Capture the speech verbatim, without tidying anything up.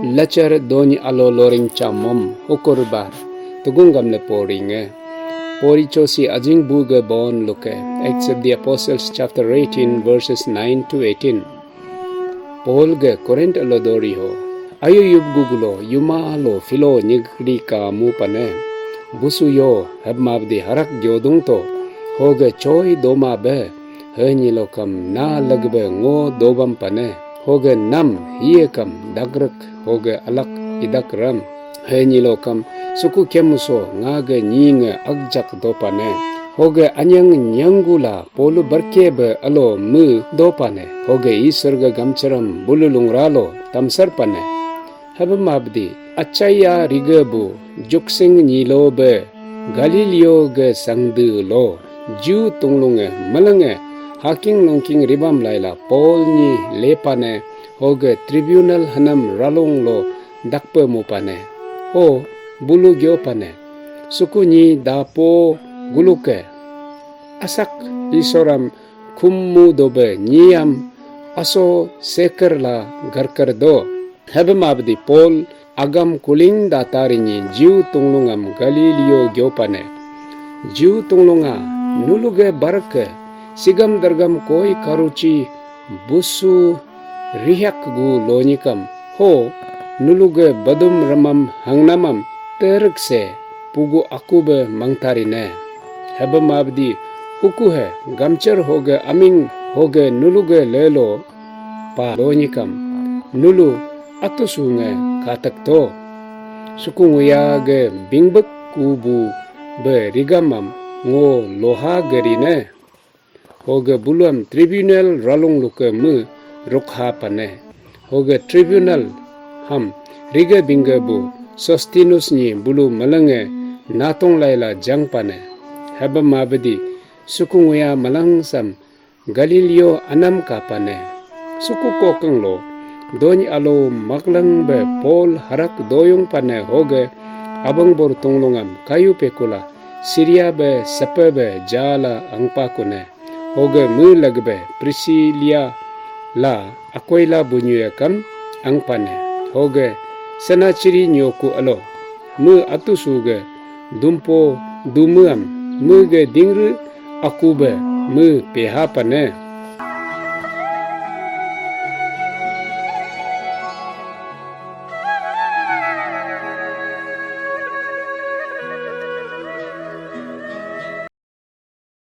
Lachar doni alo loring chamom hukur bar tugung gamle poringe. Pori chosi ajing buge bon luke. Acts of the Apostles chapter eighteen, verses nine to eighteen. Paul ge Corinth alo dori ho. Ayu yub gugulo yuma lo filo nyigri ka mu pane. Busu yo hebmabdi harak gyodung to. Hoge choi doma be. Henyilokam na lagbe ngo dobam pane. Hoge nam hiekam dagrek hoge alak idak ram. Henyilokam suku kemuso ngage nyinge agjak dopane. Hoge anyang nyanggula polu barke be alo me dopane. Hoge isor ge gamcharam bululung ralo tamsar pane. Hebemabdi achaya riga bu juksing nyilo be Galileo ge sangdu lo Jew tunglunge melenge haking longking ribam laila Paul ni lepane hoge tribunal hanam ralung lo dakpe mupane. Ho bulu gyopane. Suku nyi dapo guluke. Asak isoram khummu dobe nyiam aso seker la garker do. Hebemabdi Paul agam kuling datari nyi Jew tunglungam Galileo gyopane. Jew tunglunga nuluge barke sigam dargam koi karuchi busu rihak gu lonyikam ho nuluge badum ramam hangnamam terek se pugu aku be mangtarine. Hebemabdi huku he gamchar hoge aming hoge nuluge lelo pa lonyikam nulu atusunge katak to. Suku nguya ge bingbek kubu be rigamam ngo loha gerine. Hoge buluam tribunal ralung luke me rukha pane. Hoge tribunal ham riga bingga bu Sostinus ni bulu melenge natung laila jang pane. Hebemabdi suku nguya melang sam Galileo anam ka pane. Suku kokeng lo dony alo maklang be Paul harak doyung pane hoge abang bor tunglungam kayu pekula Syria be sepe be jala angpa kune. Hoge me lagbe Priscilla la Aquila bunyu kam angpane. Hoge senachiri nyoku alo me atusu ge dumpo dumeam me ge dingru aku be me peha pane.